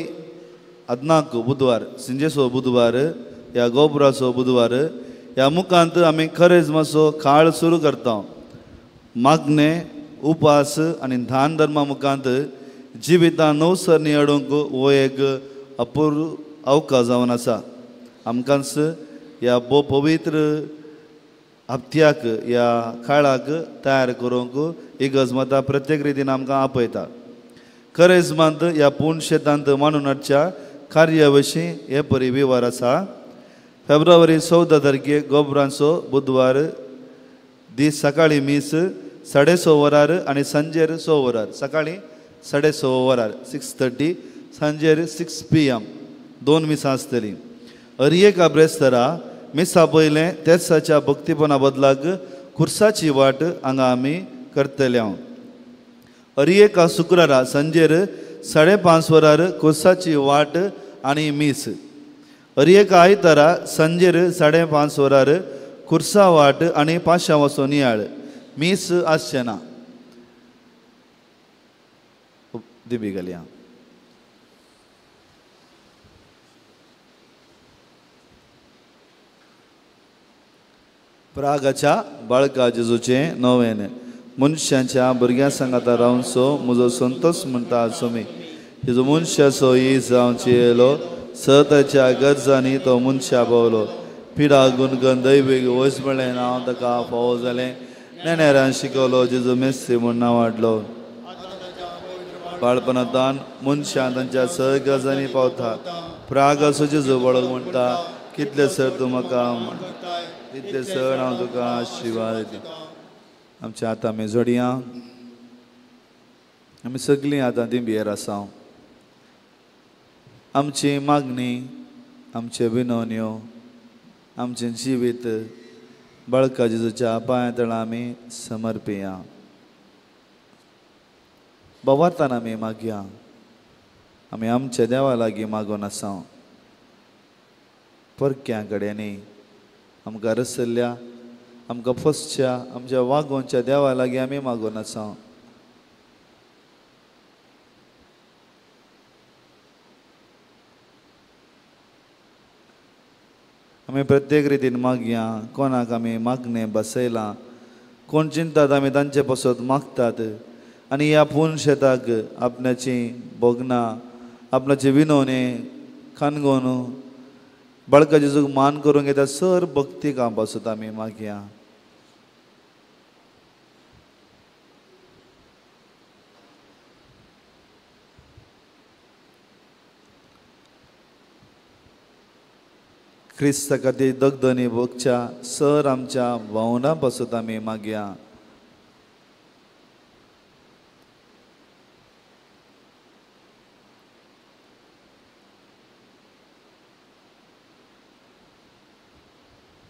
14 बुधवार, सिंजेचो बुधवार, ह्या गोबराचो बुधवार, ह्या मुखांत आमी खरेज मातसो काळ सुरू करता. मागणे, उपास आनी दान धर्मा मुखांत जिवितां नवसरणी हाडूंक हो एक अपूर्व अवकाश जावन आसा. आमकांच ह्या भोव पवित्र हप्त्याक, ह्या काळाक तयार करूंक इगर्ज माता प्रत्येक रितीन आमकां आपयता. करेजमांत ह्या पूर्ण शेतांत मानून हाडच्या कार्या विशीं हे परी विवार आसा. फेब्रुवारी 14 तारखे गोबरांचो बुधवार दीस सकाळीं मीस 6:30 वरार आनी सांजेर 6 वरार. सकाळीं 6:30 वरार 6:30, सांजेर 6 PM 2 मिसां आसतलीं. अरयेका ब्रेस्तरा मिसा पयलें तेसाच्या भक्तीपणा बदलाक खुर्साची वाट हांगा आमी करतले. हांव अरयेका शुक्रारा सांजेर 5:30 वरार खुर्साची वाट आनी मीस. अरयेका आयतारा सांजेर 5:30 वरार खुर्सा वाट आनी पाशांवाचो नियाळ. मीस आसचें ना. दिबी घालया. प्रागाच्या बाळका जेजूचें नवेन मनशांच्या भुरग्यां सांगाता रावनसो म्हजो संतोष म्हणटा सोमी. जेजू मनशाचो ई जावचे येयलो, सताच्या गरजांनी तो मनशा पावलो. पिडा गुणगण दैवीक वयस मेळ्ळें नांव ताका फावो जालें. नेणेरान शिकवलो जेजू मेस्त्री म्हूण नांव हाडलो. बाळपणांतान मनशां तांच्या सह गरजांनी पावता. प्रागाचो जेजू बाळक म्हणटा, कितले सर तूं म्हाका म्हणटा, तितले सर हांव तुका आशिर्वाद दिता. आमच्या आतां आमी जोडया. आमी सगळीं आतां दिंबयेर आसा. आमची मागणी, आमच्यो विनवण्यो, आमचें जिवीत बाळका जेजूच्या पांया तळा आमी समर्पिया. भावार्थान आमी मागया. आमी आमच्या देवा लागीं मागून आसा. परक्यां कडेन न्ही, आमकां रसल्ल्या, आमकां फसच्या, आमच्या वागोवच्या देवा लागीं आमी मागून आसा. आमी प्रत्येक रितीन मागया. कोणाक आमी मागणें बसयलां, कोण चिंतात आमी तांचे पासत मागतात. आनी ह्या पूर्ण शेताक आपणाची भोगणां, आपणाची विनवणी खानगोन बाळका जेजूक मान करूंक येता सर भक्ती काम पासत आमी मागया. क्रिस्ता खातीर दगदनी भोगच्या सर आमच्या भावनां पासत आमी मागया.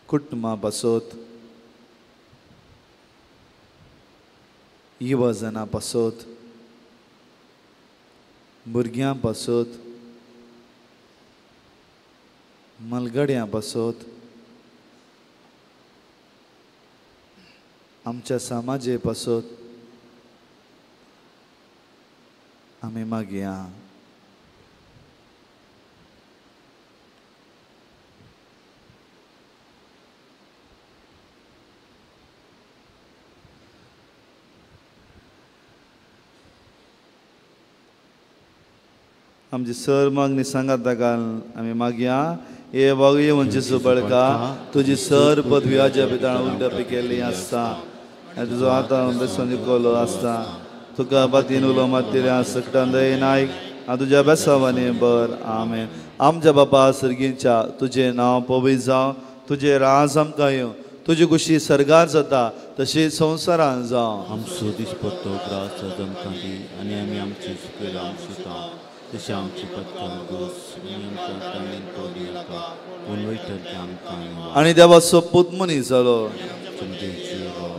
कुटुंबा पासत, युवजना पासत, भुरग्यां पासत, मलगड्यां पासत, आमच्या समाजे पासत आमी मागया. आमची सर मागणी सांगात घाल आमी मागया. हे बागये म्हणचे सुबळका तुजी सर पदवी आज्या पिताळ उगडपी केल्ली आसता आनी तुजो आतां बेसन निकोलो आसता. तुका बातीन उलो मातिल्ल्या सकटान दयेन आयक आनी तुज्या बेसावांनी बर. आमेन. आमच्या बापा सर्गींच्या तुजें नांव पवित्र जावं, तुजें राज आमकां येवं, तुजी खुशी सर्गार जाता तशी संवसारान जावं. आमचो दिसपट्टो ग्रास आज आमकां दी आनी आमी आमचे सुकेर आमशिता तशें आमचे पत्कन गोस आनी देवाचो पूत मनीस जालो.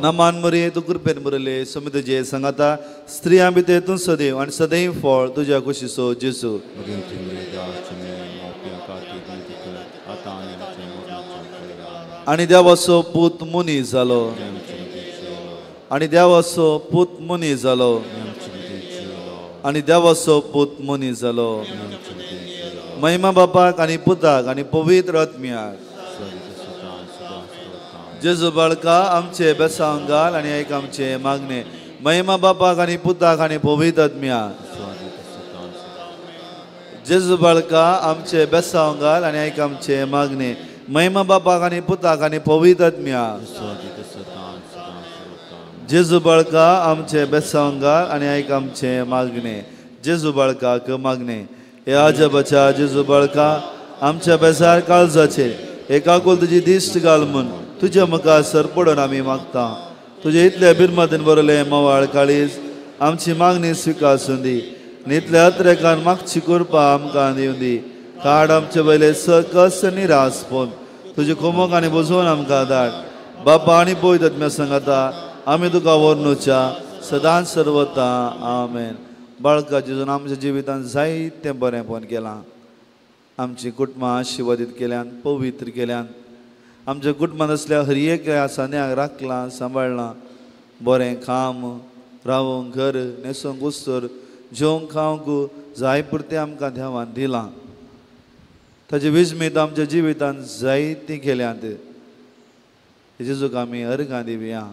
नमान मरे तूं कृपेन बरयले समी तुजे सांगाता स्त्रियां भितर तूं सदैव आनी सदैव फळ तुज्या कुशीचो जेजू. आनी देवाचो पूत मनीस जालो. आनी देवाचो पूत मनीस जालो. आनी देवाचो पूत मनीस जालो. महिमा बापाक आनी पुताक आनी पवित्र आत्म्याक. जेजू बाळका आमचे बेसांव घाल आनी एक आमचे मागणे. महिमा बापाक आनी पुताक आनी पवित्र आत्म्याक. जेजू बाळका आमचे बेसांव घाल आनी एक आमचे मागणे. महिमा बापाक आनी पुताक आनी पवित्र आत्म्याक. जेजू बाळका आमचे बेसांव घाल आनी एक आमचे मागणे. जेजू बाळकाक मागणे. हे आजबाच्या जेजू बाळका आमच्या बेजार काळजाचेर एकाकुल तुजी दिश्ट घाल म्हूण तुज्या मुखार सरपडून आमी मागता. तुजे इतले बिरमतीन बरयलें मवाळ काळीज आमची मागणी स्विकासून दी आनी इतल्या अत्रेकान मागची कृपा आमकां दिवन दी. काड आमचे वयले सकस निरासपण तुजे खोमोक आनी बजोवन आमकां धाड. बापा आनी पवित्र आत्म्या सांगाता आमी तुका वर्णुच्या सदांच सर्वता. आमेन. बाळका जेजून आमच्या जिवितांत जायतें बरेंपण केलां. आमची कुटुंबां आशिर्वादीत केल्यान, पवित्र केल्यान. आमच्या कुटुंबांत आसल्या हर एका सान्याक राखलां, सांबाळ्ळां. बरें काम, रावंक घर, न्हेसोंक उस्तर, जेवंक खावंक जाय पुरतें आमकां देवान दिलां. ताची विजमीत आमच्या जिवितांत जायतीं केल्यांत. जेजूक आमी अर्गां दिवया.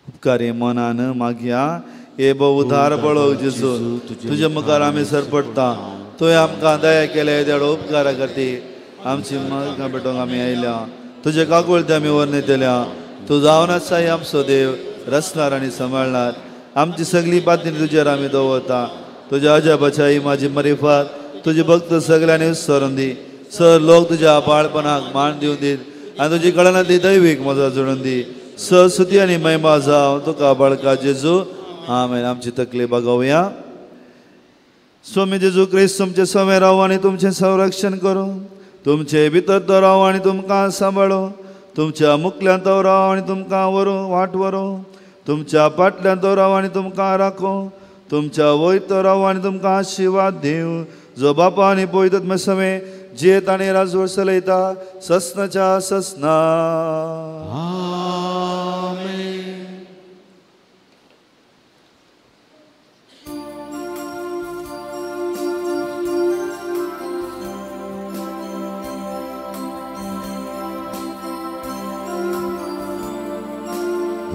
उपकारी मनान मागया. हे भोव उदार बळो जेजू तुज्या मुखार आमी सरपडटा. तुवें आमकां दया केल्या देडो उपकारा खातीर आमची मागां भेटोवंक आमी आयल्या. तुजे काकुळते आमी वर्णयतल्या. तूं जावन आसाय आमचो देव, रचणार आनी सांबाळणार. आमची सगळी बातमी तुजेर आमी दवरता. तुज्या अजाबाच्या माझी मरिफात तुजी भक्त सगळ्यांनी सरून दी. सर लोक तुज्या बाळपणाक मान दिवन दीत आनी तुजी कळनांतली दैवीक मजा जोडून दी. सरस्वती आनी महिमा जावं तुका बाळका जेजू. आमेन. आमची तकली बागोवया. स्वामी जेजू क्रिस्त तुमचे समें रावो आनी तुमचें संरक्षण करूं. तुमचे भितर तो रावो आनी तुमकां सांबाळो. तुमच्या मुखल्यान तो रावो आनी तुमकां व्हरूं वाट व्हरूं. तुमच्या फाटल्यान तो रावो आनी तुमकां राखूं. तुमच्या वयर तो रावो आनी तुमकां आशिर्वाद दिवं. जो बापा आनी पवित्र आत्म्या समें जियेत आनी राजवट चलयता ससनाच्या ससना.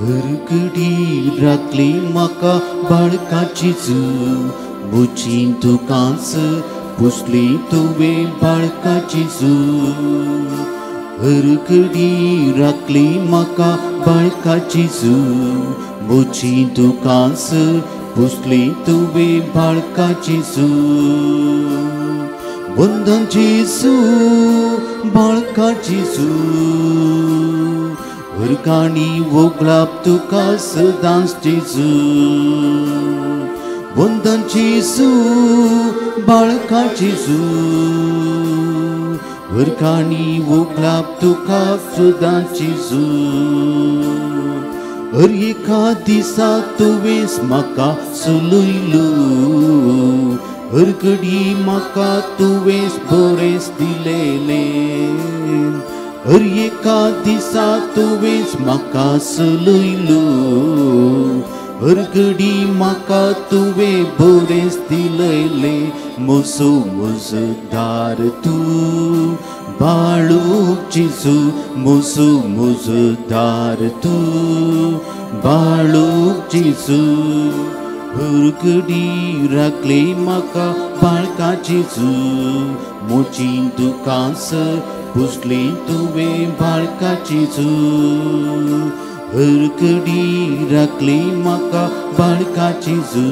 हरकडी राखली म्हाका बाळकाची जू म्हजी तुकाच पुसली तुवें बाळकाची जू. हरकडी राखली म्हाका बाळकाची जू म्हजी तुकाच पुसली तुवें बाळकाची जू. बंधन जेजू बाळकाची जू हरकाणी वोगळाप तुका सदांच जेजू. वंदन जेजू बाळका जेजू हरकाणी वोगळाप तुका सदांच जेजू. हर एका दिसा तुवेंच म्हाका सुलयलो हर घडी म्हाका तुवेंच बरेंच दिलेलें हर एका दिसा तुवेंच म्हाका सुलयलो हर घडी म्हाका तुवें बरेंच दिलेलें म्हजो मुजदार तूं बाळूक जेजू म्हजो मुजदार तूं बाळूक जेजू हर घडी राखले म्हाका बाळका जेजू म्हजीं दुकां पुसली तुवें बाळका जेजू हर घडी राखली म्हाका बाळका जेजू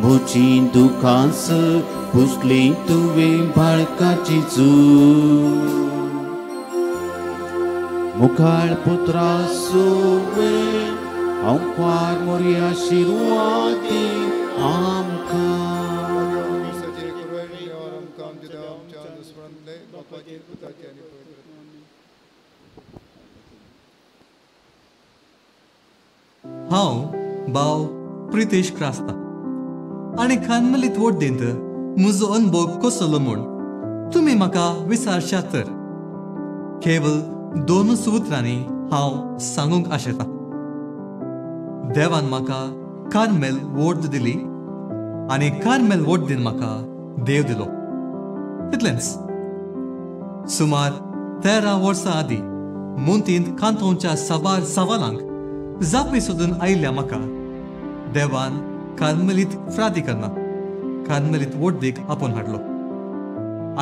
म्हजीं दुकां पुसली तुवें बाळका जेजू मुखाळ पुत्रा सुवें हांव पार मोरया आशिर्वादी आमकां. हांव भाव प्रितेश क्रास्ता आनी कार्मेलीत वोड्डेंत म्हजो अनुभव कसलो म्हूण तुमी म्हाका विचारशात तर केवल दोन उतरांनी हांव सांगूंक आशेतां. देवान म्हाका कार्मेल वोड दिली आनी कार्मेल वोड्डेन म्हाका देव दिलो. तितलेंच. सुमार 13 वर्सां आदीं मुंतींत कांतोंच्या साबार सवालांक जापी सोदून आयिल्ल्या म्हाका देवान कार्मेलीत फ्रादी करना कार्मेलीत वोड्डेक आपोवन हाडलो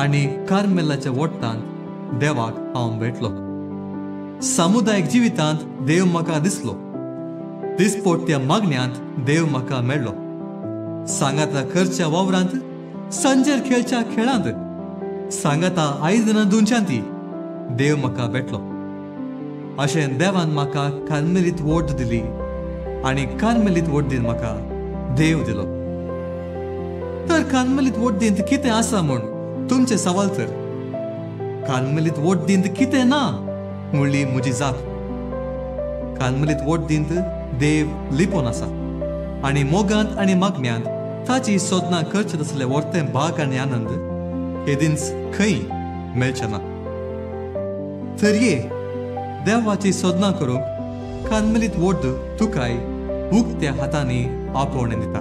आनी कार्मेलाच्या वोट्टांत देवाक हांव भेटलो. सामुदायीक जिवितांत देव म्हाका दिसलो. दिसपोट्या मागण्यांत देव म्हाका मेळ्ळो. सांगाता करच्या वावरांत, सांजेर खेळच्या खेळांत, सांगाता आयदनां धुवच्यांत देव म्हाका भेटलो. अशें देवान म्हाका कार्मेलीत वोट दिली आनी कार्मेलीत वोड्डेन म्हाका देव दिलो. तर कार्मेलीत वोड्डेंत कितें आसा म्हूण तुमचें सवाल तर कार्मेलीत वोड्डेंत कितें ना म्हणली म्हजी जाप. कार्मेलीत वोड्डेंत देव लिपोन आसा आनी मोगांत आनी मागण्यांत ताची सोदना करचे तसले वर्तें भाग आनी आनंद हेदींच खंय मेळचे ना. तर ये देवाची सोदना करूंक कार्मेलीत वोड्ड तुकाय उक्त्या हातांनी आपोवणें दिता.